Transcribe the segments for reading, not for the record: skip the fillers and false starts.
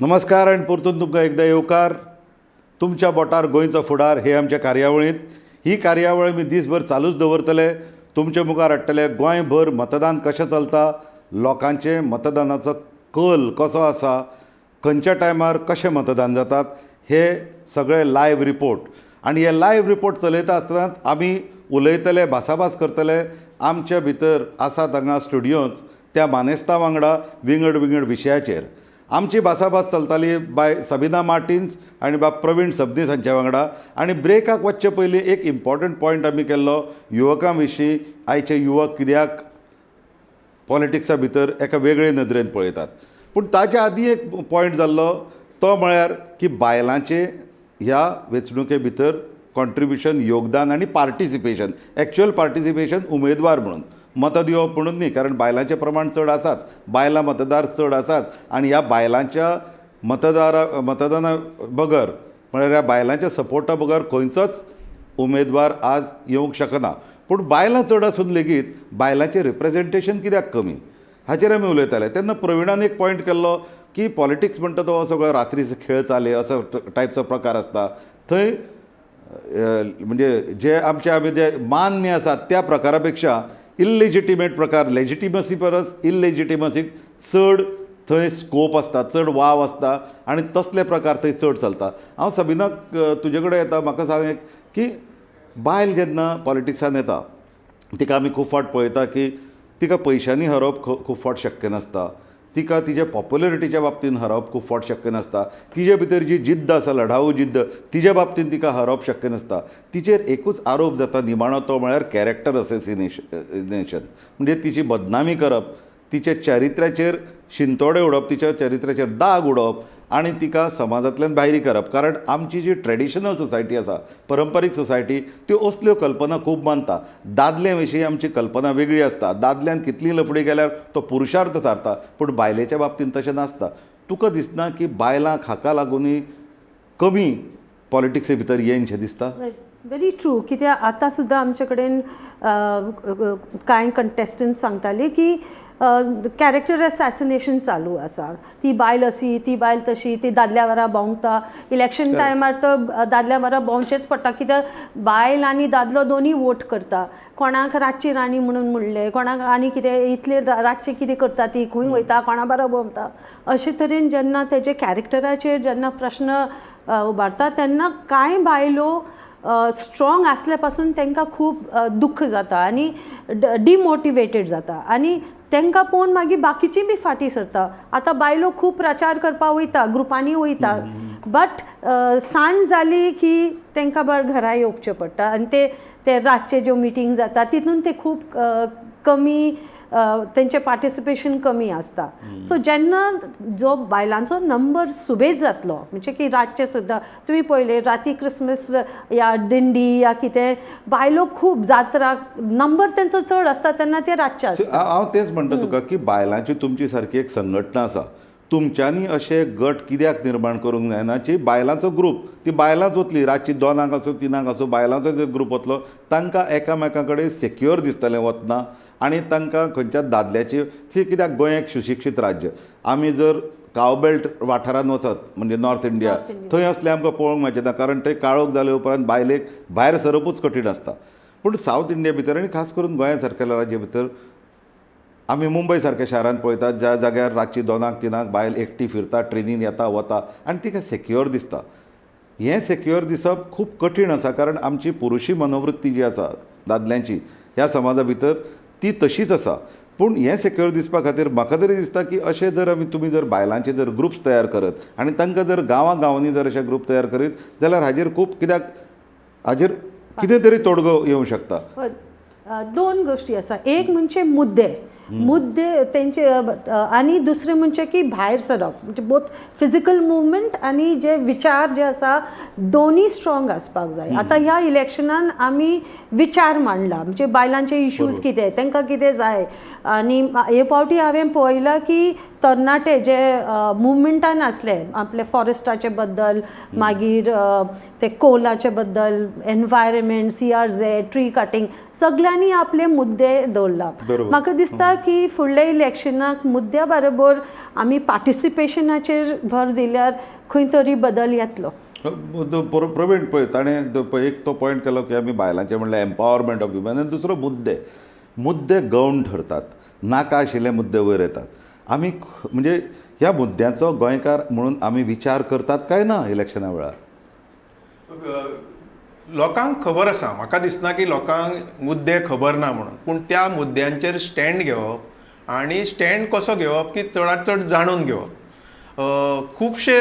नमस्कार आनी परतून तुमकां एकदां येवकार. तुमच्या बोटार गोंयचो फुडार हे आमच्या कार्यावळींत. ही कार्यावळ आमी दीसभर चालूच दवरतले. तुमचे मुखार हाडटले गोंयभर मतदान कशें चलता, लोकांचे मतदानाचो कल कसो आसा, खंयच्या टायमार कशें मतदान जातात हे सगळे लायव्ह रिपोर्ट. आनी हे लायव्ह रिपोर्ट चलयता आसतना आमी उलयतले, भासाभास करतले. आमचे भितर आसात हांगा स्टुडियोंत त्या मानेस्ता वांगडा विंगड विंगड विशयाचेर आमची भासाभास चलताली बाय सबिना मार्टिन्स आनी बाब प्रवीण सबनीस हांच्या वांगडा. आनी ब्रेकाक वचचे पयलीं एक इम्पोर्टंट पॉयंट आमी केल्लो युवकां विशीं. आयचे युवक कित्याक पॉलिटिक्सा भितर एका वेगळे नदरेन पळयतात. पूण ताच्या आदीं एक पॉयंट जाल्लो तो म्हळ्यार की बायलांचें ह्या वेंचणुके भितर कॉन्ट्रिब्युशन, योगदान आनी पार्टिसिपेशन, एक्चुअल पार्टिसिपेशन उमेदवार म्हणून, मतां दिवप म्हणून न्ही, कारण बायलांचें प्रमाण चड आसाच, बायलां मतदार चड आसाच. आनी ह्या बायलांच्या मतदाना बगर, म्हळ्यार ह्या बायलांच्या सपोर्टा बगर खंयचोच उमेदवार आज येवंक शकना. पूण बायलां चड आसून लेगीत बायलांचें रिप्रेजेंटेशन कित्याक कमी हाचेर आमी उलयताले. तेन्ना प्रविणान एक पॉयंट केल्लो की पॉलिटिक्स म्हणटा तो सगळो रात्रीचो खेळ चाले असो टायपचो प्रकार आसता. थंय म्हणजे जे आमचे आमी जे मान्य आसात त्या प्रकारा पेक्षा इलेजिटिमेट प्रकार, लेजिटिमसी परस इलेजिटिमसीक चड थंय स्कोप आसता, चड वाव आसता आनी तसले प्रकार थंय चड चलता. हांव सबिनाक तुजे कडेन येता. म्हाका सांग एक की बायल जेन्ना पॉलिटिक्सान येता तिका आमी खूब फावट पळयता की तिका पयशांनी हरोवप खूब फावट शक्य नासता, तिका तिजे पॉप्युलरिटीच्या बाबतींत हरोवप खूब फावट शक्य नासता, तिजे भितर जी जिद्द आसा, लढाऊ जिद्द, तिजे बाबतींत तिका हरोवप शक्य नासता. तिचेर एकूच आरोप जाता निमाणो, तो म्हळ्यार कॅरेक्टर असेसिनेशन, म्हणजे तिची बदनामी करप, तिच्या चरित्र्याचेर शिंतोडे उडोवप, तिच्या चरित्र्याचेर दाग उडोवप आनी तिका समाजांतल्यान भायरी करप. कारण आमची जी ट्रेडिशनल सोसायटी आसा, परंपरीक सोसायटी, त्यो असल्यो कल्पना खूब मानता. दादल्या विशीं आमची कल्पना वेगळी आसता. दादल्यान कितलीं लफडीं केल्यार तो पुरुशार्थ थारता, पूण बायलेच्या बाबतींत तशें नासता. तुका दिसना की बायलांक हाका लागुनूय कमी पॉलिटिक्से भितर येनशें दिसता? Very true. कित्याक आतां सुद्दां आमचे कडेन कांय कंटेस्टंट्स सांगताले की कॅरेक्टर असॅसिनेशन चालू आसा, ती बायल अशी, ती बायल तशी, ती दादल्या वारा भोंवता. इलेक्शन टायमार तर दादल्या वारा भोंवचेंच पडटा, कित्याक बायल आनी दादलो दोनूय वोट करता. कोणाक रातची राणी म्हणून म्हणलें, कोणाक आनी कितें, इतले रातचें कितें करता ती, खंय वयता, कोणा बारा भोंवता. अशे तरेन जेन्ना तेजे कॅरेक्टराचेर जेन्ना प्रश्न उबारता तेन्ना कांय बायलो स्ट्रॉंग आसल्या पासून तांकां खूब दुख्ख जाता आनी डिमोटिवेटेड जाता आनी तांकां पळोवन मागीर बाकीची बी फाटीं सरता. आतां बायलो खूब प्रचार करपाक वयता, ग्रुपांनी वयता, बट सांज जाली की तांकां बरें घरा येवचें पडटा आनी ते ते रातचे ज्यो मिटींग जाता तितून ते खूब कमी, तेंचें पार्टिसिपेशन कमी आसता. सो जेन्ना जो बायलांचो नंबर सुबेज जातलो, म्हणजे की रातचे सुद्दां तुमी पळयले राती क्रिसमस या दिंडी या कितें, बायलो खूब जात्रा नंबर तेंचो चड आसता तेन्ना ते रातचे आसता. हांव तेंच म्हणटा तुका की बायलांची तुमची सारकी एक संघटना आसा, तुमच्यांनी अशे गट कित्याक निर्माण करूंक जायना जी बायलांचो ग्रूप, ती बायलांच वतली रातची 2 आसूं 3 आसूं, बायलांचो जो ग्रूप वतलो तांकां एकामेकां कडेन सेक्युअर दिसतलें वतना आनी तांकां खंयच्याच दादल्याची. कित्याक गोंय एक सुशिक्षीत राज्य, आमी जर कावबेल्ट वाठारांत वचत म्हणजे नॉर्थ इंडिया, थंय असलें आमकां पळोवंक मेळचें ना, कारण थंय काळोख जाले उपरांत बायलेक भायर सरपूच कठीण आसता. पूण सावथ इंडिया भितर आनी खास करून गोंया सारकेल्या राज्या भितर आमी मुंबय सारक्या शारांत पळयतात ज्या जाग्यार रातची 2 3 बायल एकटी फिरता, ट्रेनीन येता वता आनी तिका सेक्युअर दिसता. हें सेक्युअर दिसप खूब कठीण आसा, कारण आमची पुरुशी मनोवृत्ती जी आसा दादल्यांची ह्या समाजा भितर ती तशीच आसा. पूण हें सेक्युअर दिसपा खातीर म्हाका तरी दिसता की अशें जर आमी तुमी जर बायलांचे जर ग्रुप्स तयार करत आनी तांकां जर गांवां गांवांनी जर अशे ग्रूप तयार करीत जाल्यार हाजेर खूब, कित्याक हाजेर कितें तरी तोडगो येवं शकता. दोन गोश्टी आसा. एक म्हणजे मुद्दे, मुद्दे तेंचे, आनी दुसरें म्हणजे की भायर सरप, म्हणजे बोथ फिजिकल मुवमेंट आनी जे विचार जे आसा दोनूय स्ट्रॉंग आसपाक जाय. आतां ह्या इलेक्शनान आमी विचार मांडला, म्हणजे बायलांचे इश्यूज कितें, तांकां कितें जाय. आनी हे फावटी हांवें पळयलां की तरणाटे जे मुवमेंटान आसले आपले फॉरेस्टाचे बद्दल, मागीर ते कोलाचे बद्दल, environment, CRZ, tree cutting, सगळ्यांनी आपले मुद्दे दवरला. म्हाका दिसता की फुडल्या इलेक्शनाक मुद्द्या बरोबर आमी पार्टिसिपेशनाचेर भर दिल्यार खंय तरी बदल येतलो. प्रवीण, पळय ताणें एक तो पॉयंट केलो की आमी बायलांचें म्हणल्यार एम्पावरमेंट ऑफ वुमन आनी दुसरो मुद्दे, मुद्दे गौण ठरतात, नाका आशिल्ले मुद्दे वयर येतात. आमी म्हणजे ह्या मुद्द्यांचो गोंयकार म्हणून आमी विचार करतात काय ना इलेक्शना वेळार? लोकांक खबर आसा, म्हाका दिसना की लोकांक मुद्दे खबर ना म्हणून, पूण त्या मुद्द्यांचेर स्टँड घेवप आनी स्टँड कसो घेवप की चडांत चड जाणून घेवप. खुबशे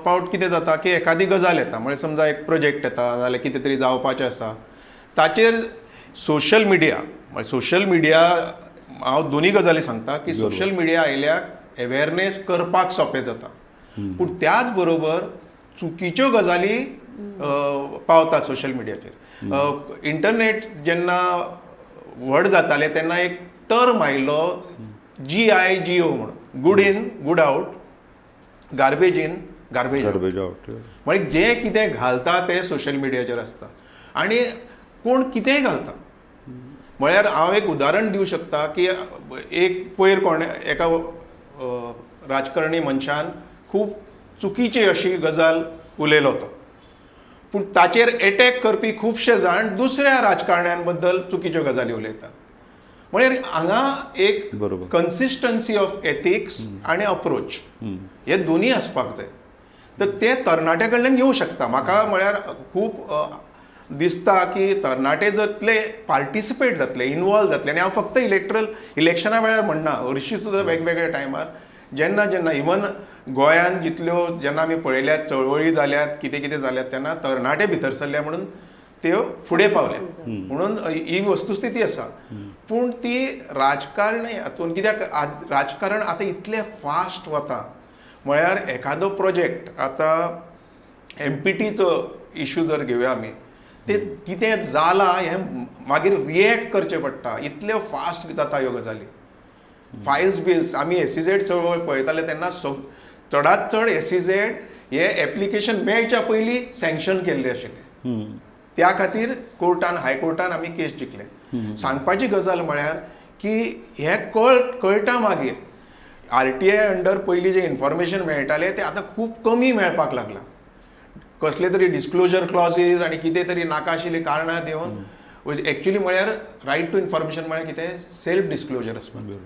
फावट कितें जाता की एखादी गजाल येता, म्हळ्यार समजा एक प्रोजेक्ट येता नाजाल्यार कितें तरी जावपाचें आसा, ताचेर सोशल मिडिया, म्हळ्यार सोशल मिडिया, हांव दोनूय गजाली सांगता की सोशल मिडिया आयल्याक एवेरनेस करपाक सोंपें जाता, पूण त्याच बरोबर चुकीच्यो गजाली पावतात सोशल मिडियाचेर. इंटरनेट जेन्ना व्हड जातालें तेन्ना एक टर्म आयलो GIGO म्हणून, good in good out, garbage in garbage out. म्हणजे जें कितें घालता तें सोशल मिडियाचेर आसता आनी कोण कितेंय घालता. म्हळ्यार हांव एक उदाहरण दिवं शकता की एक पयर कोण एका राजकारणी मनशान खूब चुकीची अशी गजाल उलयलो तो, पूण ताचेर एटॅक करपी खुबशे जाण दुसऱ्या राजकारण्यां बद्दल चुकीच्यो गजाली उलयतात. म्हळ्यार हांगा एक कन्सिस्टन्सी ऑफ एथिक्स आनी अप्रोच हे दोनूय आसपाक जाय. तर ते तरणाट्या कडल्यान येवं शकता. म्हाका म्हळ्यार खूब दिसता की तरणाटे जातले, पार्टिसिपेट जातले, इनवॉल्व जातले. आनी हांव फक्त इलेक्शना वेळार म्हणना, हरशीं सुद्दां वेगवेगळ्या टायमार जेन्ना जेन्ना इवन गोंयान जितल्यो जेन्ना आमी पळयल्यात चळवळी जाल्यात, कितें कितें जाल्यात, तेन्ना तरणाटे भितर सरले म्हणून त्यो फुडें पावल्यात, म्हणून ही वस्तुस्थिती आसा. पूण ती राजकारणी हातून कित्याक राजकारण आतां इतलें फास्ट वता, म्हळ्यार एखादो प्रोजेक्ट आतां एमपीटीचो इशू जर घेवया आमी, ते कितें जालां हें मागीर रिएक्ट करचें पडटा, इतल्यो फास्ट जाता ह्यो गजाली. फायल्स बिल्स आमी एसईझेड चळवळ पळयताले तेन्ना चडांत चड एसईझेड हे एप्लिकेशन मेळच्या पयलीं सँक्शन केल्लें आशिल्लें, त्या खातीर कोर्टान, हायकोर्टान आमी केस जिखले. सांगपाची गजाल म्हळ्यार की हें कळटा मागीर आरटीआय अंडर पयलीं जें इन्फॉर्मेशन मेळटालें तें आतां खूब कमी मेळपाक लागलां. कसले तरी डिस्क्लोजर क्लॉजीज आनी कितें तरी नाका आशिल्लीं कारणां दिवन, एक्चुली म्हळ्यार रायट टू इन्फॉर्मेशन म्हळ्यार कितें, सेल्फ डिस्क्लोजर आसपाक जाय.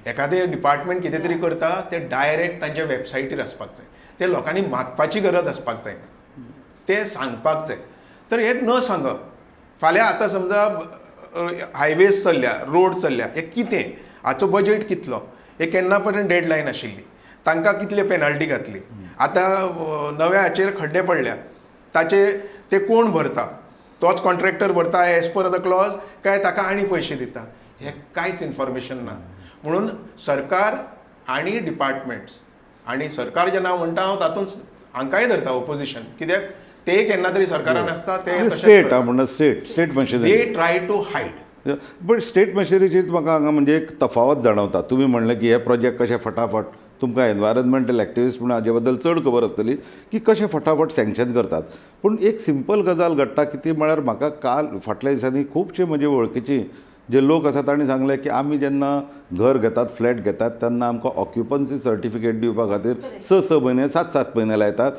एखादें डिपार्टमेंट कितें तरी करता तें डायरेक्ट तांच्या वेबसायटीर आसपाक जाय, तें लोकांनी मागपाची गरज आसपाक जायना, तें सांगपाक जाय. तर हें न सांगप, फाल्यां आतां समजा हायवेज चल्ल्या, रोड चल्ल्या, हें कितें, हाचो बजेट कितलो, हें केन्ना पर्यंत डेडलायन आशिल्ली, तांकां कितले पेनल्टी घातली, आतां नव्या हाचेर खड्डे पडल्या ताचे ते कोण भरता, तोच कॉन्ट्रॅक्टर भरता एज पर the clause काय ताका आनी पयशे दिता, हें कांयच इन्फॉर्मेशन ना. म्हणून सरकार आनी डिपार्टमेंट्स, आनी सरकार जेन्ना म्हणटा हांव तातूंत हांकांय धरता ओपोजिशन, कित्याक ते केन्ना तरी सरकारान आसता, ते स्टेट म्हणटा, state machinery they try to hide. But state मशिनरीचीच म्हाका हांगा म्हणजे एक तफावत जाणवता. तुमी म्हणलें की हे प्रोजेक्ट कशे फटाफट, तुमकां एनवायरमेंटल एक्टिविस्ट म्हणून हाजे बद्दल चड खबर आसतली की कशे फटाफट सँक्शन करतात. पूण एक सिंपल गजाल घडटा की ती म्हळ्यार म्हाका काल फाटल्या दिसांनी खुबशे म्हजे वळखीची जे लोक आसा तांणी सांगलें की आमी जेन्ना घर घेतात, फ्लॅट घेतात, तेन्ना आमकां ऑक्युपन्सी सर्टिफिकेट दिवपा खातीर 6-6 म्हयने, 7-7 म्हयने लायतात,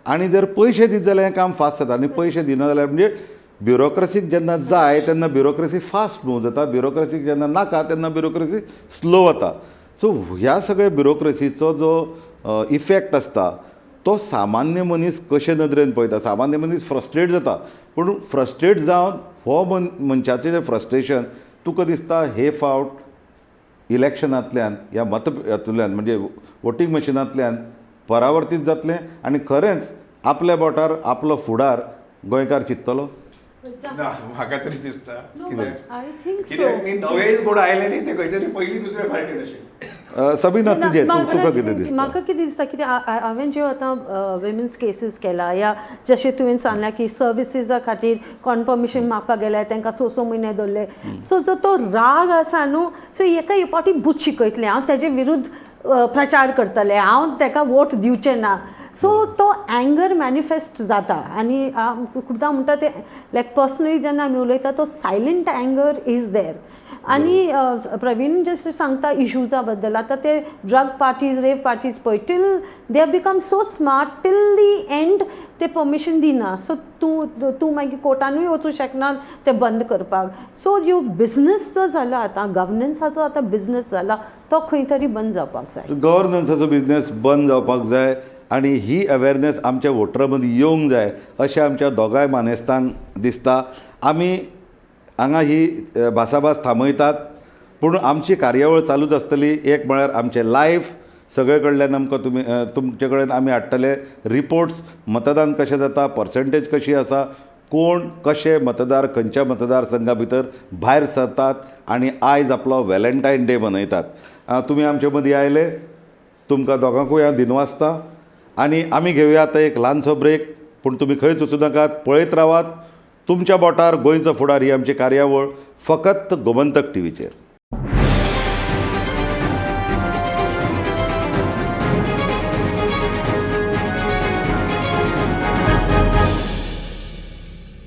आनी जर पयशे दीत जाल्यार हें काम फास्ट जाता, आनी पयशे दिना जाल्यार म्हणजे ब्युरोक्रसीक जेन्ना जाय तेन्ना ब्युरोक्रसी फास्ट मूव जाता, ब्युरोक्रसीक जेन्ना नाका तेन्ना ब्युरोक्रसी स्लो वता. सो ह्या सगळ्या ब्युरोक्रसीचो जो इफेक्ट आसता तो सामान्य मनीस कशे नदरेन पळयता, सामान्य मनीस फ्रस्ट्रेट जाता, पूण फ्रस्ट्रेट जावन हो मनशाचें जें फ्रस्ट्रेशन तुका दिसता हे फावट इलेक्शनांतल्यान ह्या मत हातूंतल्यान म्हणजे वोटींग मशिनांतल्यान परावर्तीत जातलें आनी खरेंच आपल्या बोटार आपलो फुडार गोंयकार चिंततलो? ना, म्हाका तरी दिसता कित्याक नवे कोण आयले न्ही ते खंय तरी पयलीं दुसऱ्या पार्टीन आशिल्ले. सबीना, तुजें तुका कितें दिसता? म्हाका कितें दिसता कित्याक हांवें ज्यो आतां विमेन्स केसीस केला या जशें तुवें सांगलां की सर्विसीसा खातीर कोण परमिशन मागपाक गेल्यार तांकां 6-6 म्हयने दवरले, सो जो तो राग आसा न्हू, सो एका एक फावटी बूथ शिकयतलें हांव, ताजे विरुद्ध प्रचार करतलें हांव, ताका वोट दिवचें ना. सो तो अँगर मॅनिफेस्ट जाता आनी खुबदां म्हणटा ते लायक पर्सनली जेन्ना आमी उलयता, तो सायलंट अँगर is there. आनी प्रवीण जशें सांगता इशूजा बद्दल, आतां ते ड्रग पार्टीज, रेव पार्टीज पळय, till they have become so smart, till the end ते परमिशन दिना. सो तूं तूं मागीर कोर्टानूय वचूं शकना ते बंद करपाक. सो ज्यो बिजनस जो जाला आतां, गवर्नन्साचो आतां बिजनस जाला, तो खंय तरी बंद जावपाक जाय. गव्हर्नन्साचो बिजनेस बंद जावपाक जाय आनी ही अवेरनेस आमच्या वोटरां मदीं येवंक जाय अशें आमच्या दोगांय मानेस्तांक दिसता. आमी हांगा ही भासाभास थांबयतात, पूण आमची कार्यावळ चालूच आसतली. एक म्हळ्यार आमचें लायफ सगळे कडल्यान आमकां तुमी तुमचे कडेन आमी हाडटले रिपोर्ट्स, मतदान कशें जाता, पर्संटेज कशी आसा, कोण कशे मतदार खंयच्या मतदारसंघा भितर भायर सरतात आनी आयज आपलो वेलेंटायन डे मनयतात. तुमी आमचे मदीं आयले, तुमकां दोगांकूय हांव दिनवासता आनी आमी घेवया आतां एक ल्हानसो ब्रेक, पूण तुमी खंयच वचूं नाकात, पळयत रावात तुमच्या बोटार गोंयचो फुडार ही आमची कार्यावळ फकत गोमंतक टिवीचेर.